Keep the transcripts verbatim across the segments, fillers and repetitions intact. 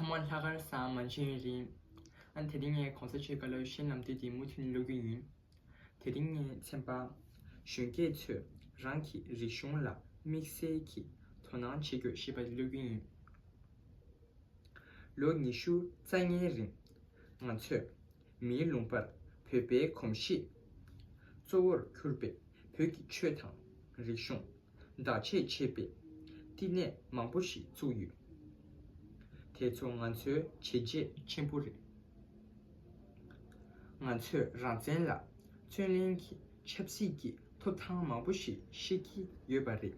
ཚང་མ་ལྷག་དཀར་བཟང་། མ་བྱོན་རིང་། ཨ་དེ་རིང་ངས་གོང་ས་མཆོག་བཀའ་སློབ་བཤད་ལམ་སྟོན་དེ་མུ་མཐུད་ནས་ཀློག་རྒྱུ་ཡིན། དེ་རིང་ངས་ཚན་པ་གཞོན་སྐྱེས་ཚོས་རང་གི་རིག་གཞུང་ལ་དམིགས་བསལ་གྱི་དོ་སྣང་བྱེད་དགོས་ཞེས་པ་དེ་ཀློག་རྒྱུ་ཡིན། ལོ་ཉི་ཤུ་རྩ་ལྔའི་རིང་ང་ཚོས་མིའི་ལུང་པར་བོད་པའི་གོམས་གཤིས་གཙོ་བོར་གྱུར་པའི་བོད་ཀྱི་ཆོས་དང་རིག་གཞུང་བདག་གཅེས་བྱེད་པའི་བསྟི་གནས་མང་པོ་ཞིག་བཙུགས་ཡོད། དེ་ཚོ་ང་ཚོའི་བྱས་རྗེས་ཆེན་པོ་རེད། ང་ཚོས་རང་བཙན་ལ་བརྩོན་ལེན་གྱི་ཆབ་སྲིད་ཀྱི་ཐོབ་ཐང་མང་པོ་ཞིག་ཤེས་ཀྱི་ཡོད་པ་རེད།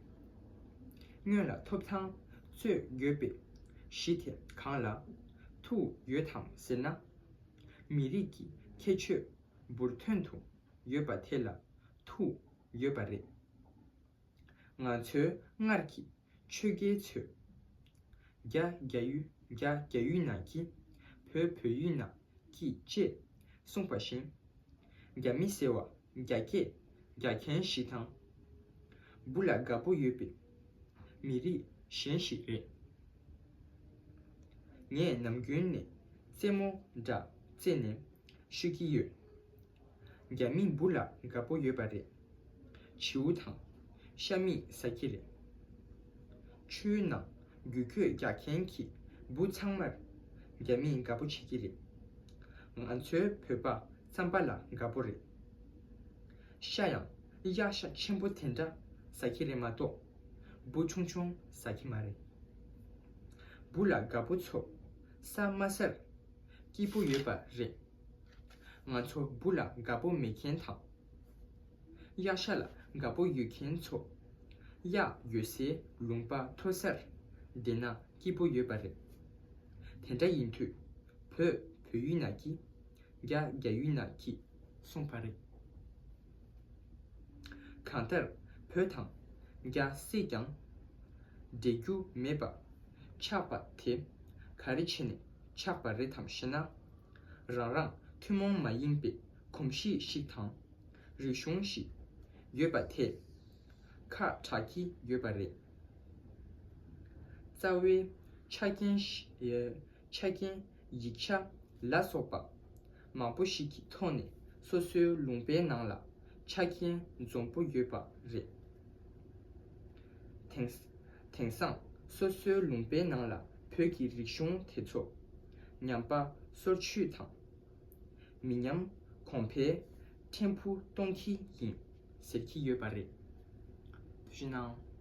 སྔོན་ལ་ཐོབ་ཐང་རྩོད་དགོས་པའི་གཞི་དེ་གང་ལ་ཐུག་ཡོད་དམ་ཟེར་ན། མི་རིགས་ཀྱི་ཁྱད་ཆོས་འབུར་ཐོན་དུ་ཡོད་པ་དེ་ལ་ཐུག་ཡོད་པ་རེད། ང་ཚོའི་སྔར་གྱི་ཆོས་རྒྱལ་ཚོས་རྒྱ་རྒྱ་ཡུལ་རྒྱ་རྒྱ་ཡུལ་ན་སྐྱིད། བོད་བོད་ཡུལ་ན་སྐྱིད་ཅེས་གསུངས་པ་བཞིན། རྒྱ་མི་ཟེར་བ་རྒྱ་སྐད་རྒྱག་མཁན་ཞིག་དང་། འབུ་ལ་དགའ་པོ་ཡོད་པའི་མི་རིགས་གཞན་ཞིག་རེད། ངས་ནམ་རྒྱུན་ནས་རྩེད་མོ་འདྲ་རྩེས་ནས་ཤོད་ཀྱི་ཡོད། རྒྱ་མིས་འབུ་ལ་དགའ་པོ་ཡོད་པ་རེད། བྱིའུ་དང་ཤ་མིག་ཟ་གི་རེད། ཆུའི་ནང་རྒྱུག་རྒྱུག་རྒྱག་མཁན་གྱི་འབུ་ཚང་མར་རྒྱ་མིས་དགའ་པོ་བྱེད་ཀྱི་རེད། ང་ཚོའི་བོད་པ་རྩམ་པ་ལ་དགའ་པོ་རེད། ཤ་ཡང་གཡག་ཤ་ཆེན་པོ་དེ་འདྲ་ཟ་གི་རེད་མ་གཏོགས་འབུ་ཆུང་ཆུང་ཟ་གི་མ་རེད། འབུ་ལ་དགའ་པོ་ཚོ་ཟ་མ་ཟར་སྐྱིད་པོ་ཡོད་པ་རེད། ང་ཚོ་འབུ་ལ་དགའ་པོ་མེད་མཁན་དང་། གཡག་ཤ་ལ་དགའ་པོ་ཡོད་མཁན་ཚོ། གཡག་ཡོད་སའི་ལུང་པ་མཐོ་སར་བསྡད་ན་སྐྱིད་པོ་ཡོད་པ་རེད། དེ་འདྲ་ཡིན་དུས་བོད་བོད་ཡུལ་ན་སྐྱིད། རྒྱ་རྒྱ་ཡུལ་ན་སྐྱིད་གསུངས་པ་རེད། གང་ལྟར་བོད་དང་རྒྱ་བསྲེས་ཀྱང་འདྲེས་རྒྱུ་མེད་པ་ཆགས་པ་དེ་ག་རེ་བྱས་ནས་ཆགས་པ་རེད་དམ་ཞེ་ན། རང་རང་ཐུན་མོང་མ་ཡིན་པའི་གོམས་གཤིས་ཤིག་དང་རིག་གཞུང་ཞིག་ཡོད་པ་དེས་ཁ་གྲག་གི་ཡོད་པ་རེད། རྩ་བའི་ཆ་རྐྱེན་ཞིག་ཆ་རྐྱེན་ཡིག་ཆ་ལ་སོགས་པ་མང་པོ་ཞིག་གི་ཐོག་ནས་སོ་སོའི་ལུང་པའི་ནང་ལ་ཆ་རྐྱེན་འཛོམས་པོ་ཡོད་པ་རེད། དེང་དེང་སང་སོ་སོའི་ལུང་པའི་ནང་ལ་བོད་ཀྱི་རིག་གཞུང་དེ་ཚོ་ཉམས་པ་སོར་ཆུད་དང་། མི་ཉམས་གོང་འཕེལ་ཕྲན་བུ་གཏོང་གི་ཡིན་ཟེར་གྱི་ཡོད་པ་རེད། ཐུགས་རྗེ་གནང་།